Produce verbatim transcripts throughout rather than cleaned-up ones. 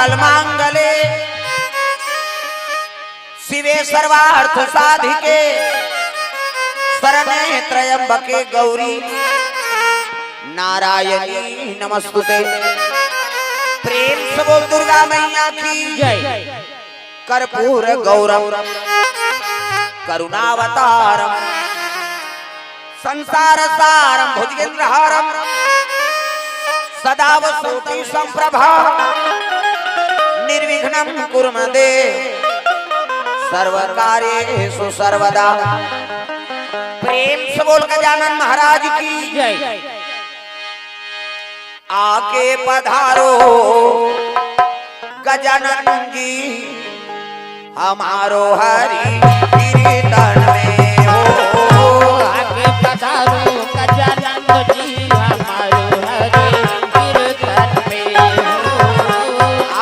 सर्वमंगल मांगले शिवे सर्वार्थ साधिके शरण्ये त्र्यंबके गौरी नारायणी नमस्तुते। प्रेम से बोल दुर्गा मैया की जय। कर्पूर गौरम करुणावतारम संसार सारम भुजगेंद्र हारम सदा वसंती संप्रभा निर्विघ्नं कुरु मे देव सर्व कार्येषु सर्वदा। प्रेम से बोल गजानन महाराज की जय। आके पधारो गजानन जी हमारो हरि कीर्तन में हो। आके पधारो गजानन जी हमारो हरि कीर्तन में हो।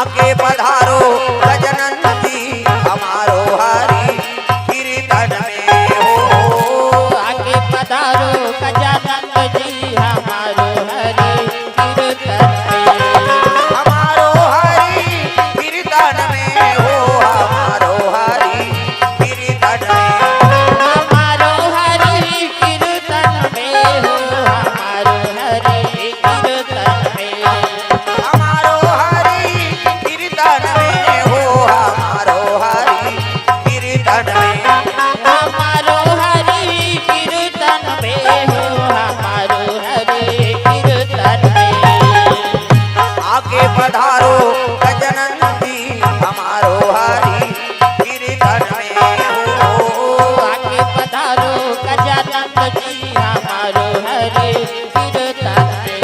आके पधारो गजानन जी हमारो हरि कीर्तन में हो। आके पधारो गजानन जी हमारो हरि कीर्तन में। हमारो हरि कीर्तन में हो, हमारो हरि कीर्तन में। हमारो हरि कीर्तन में हो, हमारो हरि कीर्तन में। हमारो हरि कीर्तन में हो, हमारो हरि कीर्तन में। हमारो हरि कीर्तन में हो, हमारो हरि कीर्तन में। आके पधारो गजानन जी हमारो हरि कीर्तन में हो। आके पधारो गजानन जी हमारो हरि कीर्तन में।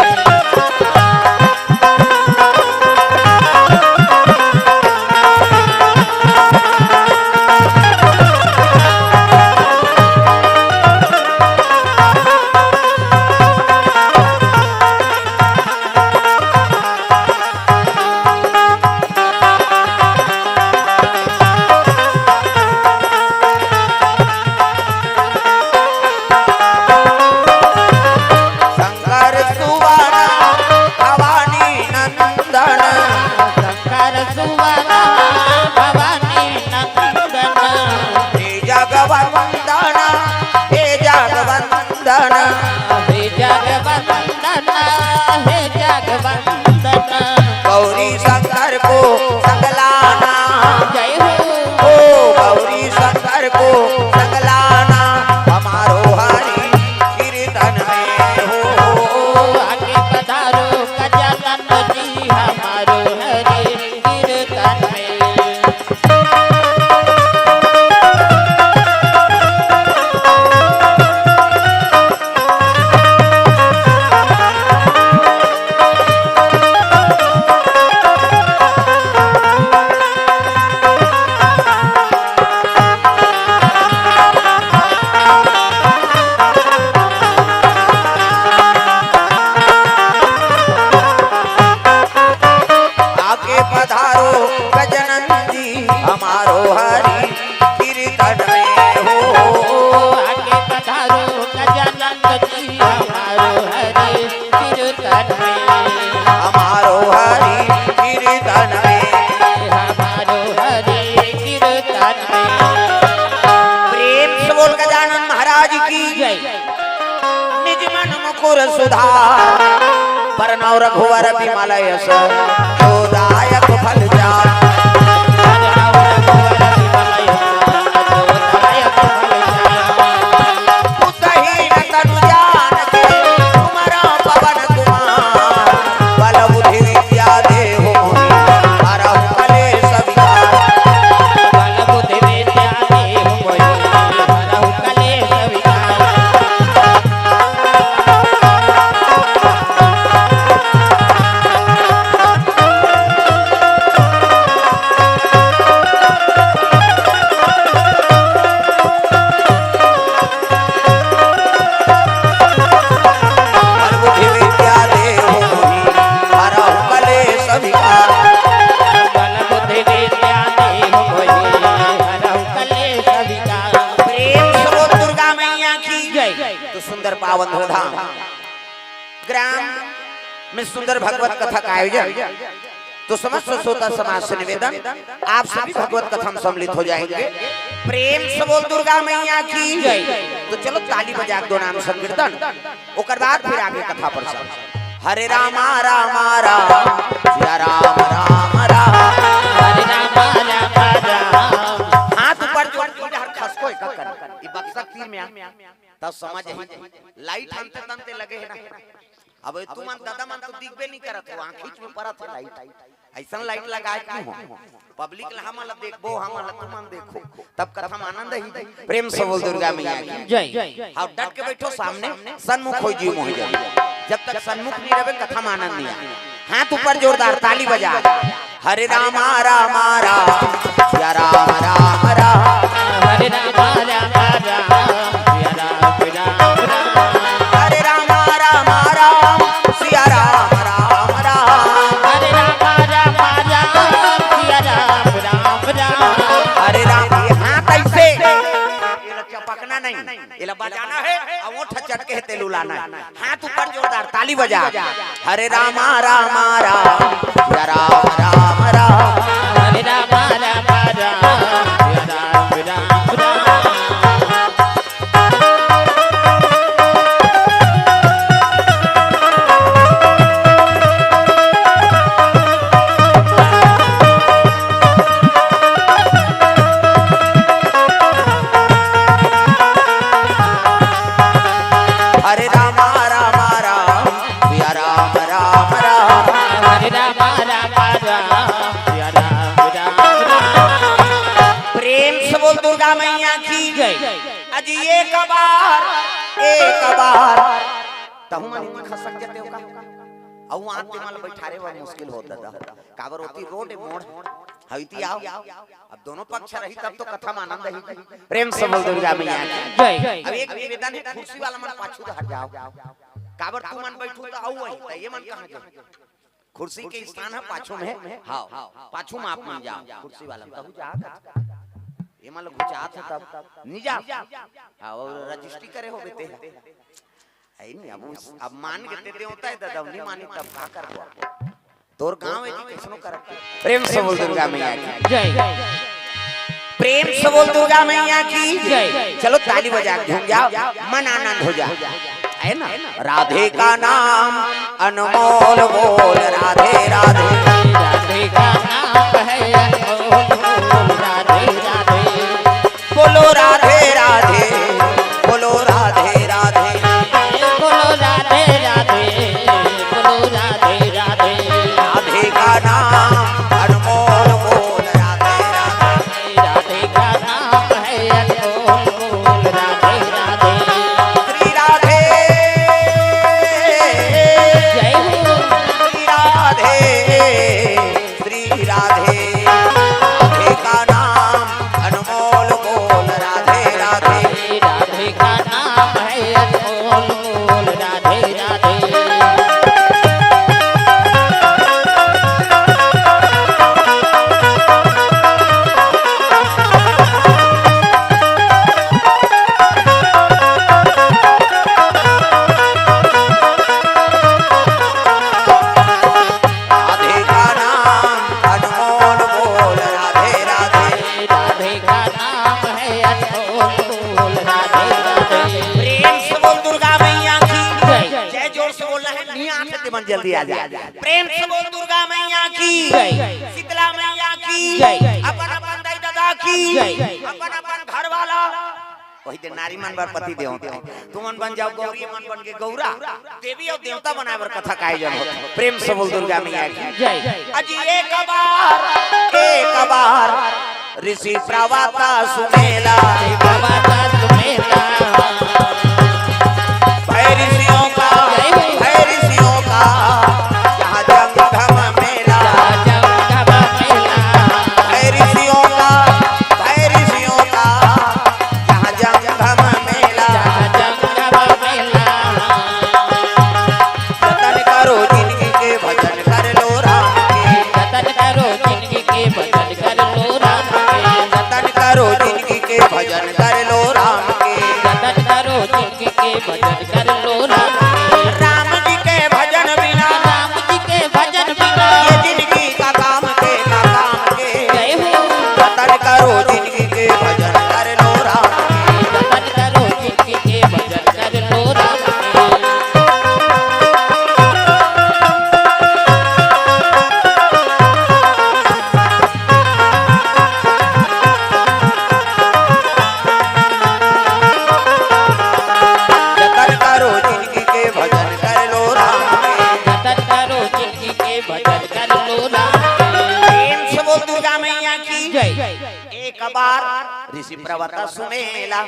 शंकर सुवन भवानी नंदन। शंकर सुवन भवानी नंदन। हे जगवंदन, हे जगवंदन। हे जगवंदन, हे जगवंदन। गौरी शंकर को संग लाना। जय हो। ओ गौरी शंकर को संग लाना। हमारो हरि कीर्तन में हो। आके पधारो गजानन जी हमारो हरि कीर्तन में। आके पधारो गजानन जी हमारो हरि कीर्तन में हो। आके पधारो गजानन जी हमारो हरि कीर्तन में। हमारो हरि कीर्तन में। हमारो हरि कीर्तन में। प्रेम से बोल गजानन महाराज की जय। निज मन मुकुर सुधार, बरनउँ रघुवर बिमल यश, जो दायक फल चार। बरनउँ रघुवर बिमल यश, जो दायक फल चार। बुद्धहीन तनु जान के, सुमिरउँ पवन कुमार। बल बुद्धि विद्या देहु मोहि, हरहु कलेस विकार। बल बुद्धि विद्या देहु मोहि, हरहु कलेस विकार। बल बुद्धि विद्या देहु मोहि, हरहु कलेस विकार। बल बुद्धि विद्या देहु मोहि, हरहु कलेस विकार। प्रेम से बोल दुर्गा मैया की जय। तो सुंदर पावन धोधाम ग्राम में सुंदर भगवत कथा का आयोजन। तो समस्त श्रोता समाज से निवेदन, आप सभी भगवत कथा में सम्मिलित हो जाएंगे। प्रेम से बोल दुर्गा मैया की। जय। तो चलो ताली बजा के दो नाम संकीर्तन, ओकर बाद फिर आगे कथा प्रसंग। हरे रामा रामा राम, सिया राम राम राम। हरे रामा रामा राम। हाथ ऊपर जोड़ के इधर खसको एक कर। ये बक्सा तीर में आ। तब समझ आई। लाइट अंते तंते लगे है ना। अब तुमन दादा मन तो दिखबे नहीं करत हो, आँखीच में परत है लाइट। ऐसन लाइट लगाए क्यों हो? पब्लिक ला हमन ला देखबो, हमन ला तुमन देखो, तब कथा में आनंद ही। प्रेम से बोल दुर्गा मैया की। जय। हाँ, डट के बैठो सामने, सन्मुख हो जी मोहि जन। जब तक सन्मुख नहीं रहे, कथा में आनंद नहीं आए। हाथ ऊपर जोरदार ताली बजा। हरे रामा रामा राम, सिया राम राम राम। हरे रामा रामा राम, सिया राम राम राम। हरे रामा रामा राम, सिया राम राम राम। हरे रामा रामा राम, सिया राम राम राम। हरे राम, ये हाथ ऐसे, ये ला चपकना नहीं, ये ला बजाना है, और ओठ चटके है, तेल उलाना है। हाथ ऊपर जोरदार ताली बजा। हरे रामा रामा राम, सिया राम राम राम। हरे रामा रामा राम, सिया राम राम राम। हरे रामा रामा राम, सिया राम राम राम। हरे रामा रामा राम, सिया राम राम राम। प्रेम से बोल दुर्गा मैया की। जय। अजी एक बार, एक बार। तहु मन खसक जते हो का? अउ आते मन बैठारे बर मुश्किल होत दादा। काबर होती रोड ए मोड़। हइती आओ। अब दोनों पक्ष रही तब तो कथा में आनंद ही। प्रेम से बोल दुर्गा मैया की। जय। अब एक निवेदन है, कुर्सी वाला मन पाछू हट जाओ। काबर तुमन बैठू तो अउ वही, तो ये मन कहाँ जाओ? कुर्सी के स्थान है पाछू में। हाँ, पाछू में आप मन जाओ। कुर्सी वाला तहु जा। ये मन लोग घुचात है तब नहीं जा। हाँ, और रजिस्ट्री करे हो बेटे। है नहीं, अब उस, अब मान के ते देवता है दादा, नहीं मानी तब का करबो? तोर गांव है जी, कैसनो करत है। प्रेम से बोल दुर्गा मैया की। जय। प्रेम से बोल दुर्गा मैया की। जय। चलो ताली बजा के झूम जाओ, मन आनंद हो जाए, है ना? राधे का नाम अनमोल बोल, राधे राधे। राधे का नाम है अनमोल बोल, राधे राधे। बोलो राधे राधे, बोलो राधे राधे। बोलो राधे राधे, बोलो राधे राधे। राधे का नाम अनमोल बोल, राधे राधे। राधे का नाम है अनमोल बोल, राधे राधे। श्री राधे, जय हो। श्री राधे, श्री राधे। राधे का नाम अनमोल बोल, राधे राधे। राधे का नाम है अनमोल बोल, राधे राधे। राधे का नाम अनमोल बोल, राधे राधे। राधे का नाम है अनमोल बोल, राधे राधे। प्रेम से बोल दुर्गा मैया की। जय। जय जोर से बोलना है, नहीं आते मन जल्दी आ जाए। प्रेम से बोल दुर्गा मैया की। जय। शीतला मैया की। जय। अपन अपन दाई दादा की। जय। अपन अपन घर वाला। वही दे नारी मन बर पति देव। तुमन बन जाओ गौरी, मन बन के गौरा। देवी अउ देवता बनाए बर कथा का आयोजन होथे। प्रेम से बोल दुर्गा मैया की। जय। अजी एक बार, एक बार ऋषि प्रवक्ता सुमेला। प्रवक्ता सुमेला। भय ऋषियों का, जय हो। भय ऋषियों का, जहाँ जंगम मेला। जहाँ जंगम मेला। भय ऋषियों का, भय ऋषियों का, जहाँ जंगम मेला। जहाँ जंगम मेला। जतन करो जिनगी के भजन कर लो राम के। जतन करो जिनगी के भजन कर लो राम के। जतन करो जिनगी के भजन कर लो राम के। जतन करो जिनगी के भजन कर लो राम के। राम जी के भजन बिना, राम जी के भजन बिना, ये जिनगी का बार ऋषि पर्वत सुनेला।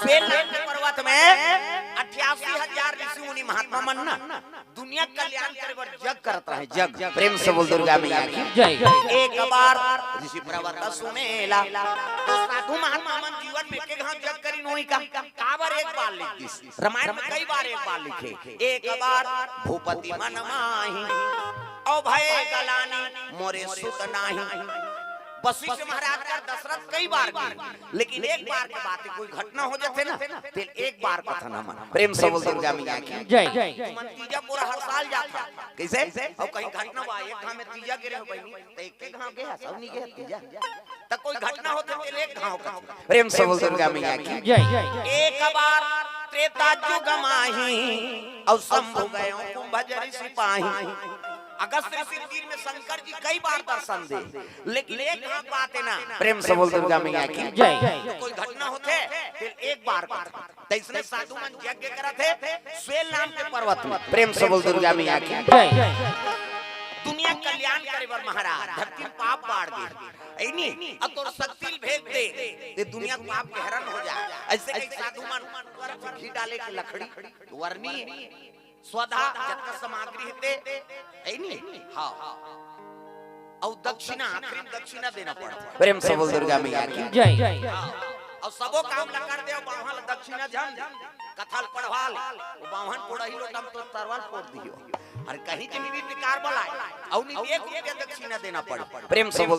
स्वेद नाम के पर्वत में अट्ठासी हजार ऋषि मुनि महात्मा मन ना दुनिया के कल्याण करे बर जग करत रहे, जग। प्रेम से बोल दुर्गा मैया की। जय। एक बार ऋषि पर्वत सुनेला। तो साधु महात्मा मन जीवन में के घाव जग करिन होही का? काबर एक बार लिख दिस? रामायण में कई बार एक बार लिखे। एक बार भूपति मन माही, अउ भय गलानी मोरे सुत नाही। वशिष्ठ महाराज का दशरथ कई बार गे, लेकिन एक बार के बात, कोई घटना हो जाथे ना, तेला एक बार कथन हमन। प्रेम से बोल दुर्गा मैया की। जय। तुमन तीजा पूरा हर साल जाथा, कइसे? अउ कहीं घटना बा, एक घाव में तीजा गे रहे हो बहिनी, त एक के घाव गे हस, अउ नहीं गे हस तीजा। त कोई घटना होथे तेला एक घाव कथे। प्रेम से बोल दुर्गा मैया की। जय। एक बार त्रेता जुग माही, अउ शंभु गयो कुंभ जरि सिपाही। अगस्त ऋषि तीर में शंकर जी कई बार दर्शन दे, लेकिन एक घाव बात हे ना। प्रेम से बोल दुर्गा मैया की। जय। कोई घटना होथे, तेला एक बार कथे। तइसने साधु मन यज्ञ करत हे, स्वेद नाम के पर्वत में। प्रेम से बोल दुर्गा मैया की। जय। दुनिया कल्याण करे बर महाराज, धरती में पाप बाढ़ गे, ऐ नी, अब तोर शक्ति ल भेज दे, ते दुनिया के पाप के हरण हो जाए। अइसे कई साधु मन गर्भ में घी डाले के लकड़ी, वरनी, स्वधा, जतका सामग्री हे ते, ऐ नी, हाँ। अउ दक्षिणा, आखिरी में दक्षिणा देना पड़थे। प्रेम से बोल दुर्गा मैया की। जय। हाँ। अउ सबो काम ला कर दे, बाम्हन ला दक्षिणा झन दे, कथा ल पढ़वा ले, वो बाम्हन कोड़ही लोटा में तोर तरवा ल फोड़ दियो। अउ कहीं के भी बेकार बलाए, अउ नहीं एक रुपया दक्षिणा देना पड़े। प्रेम से बोल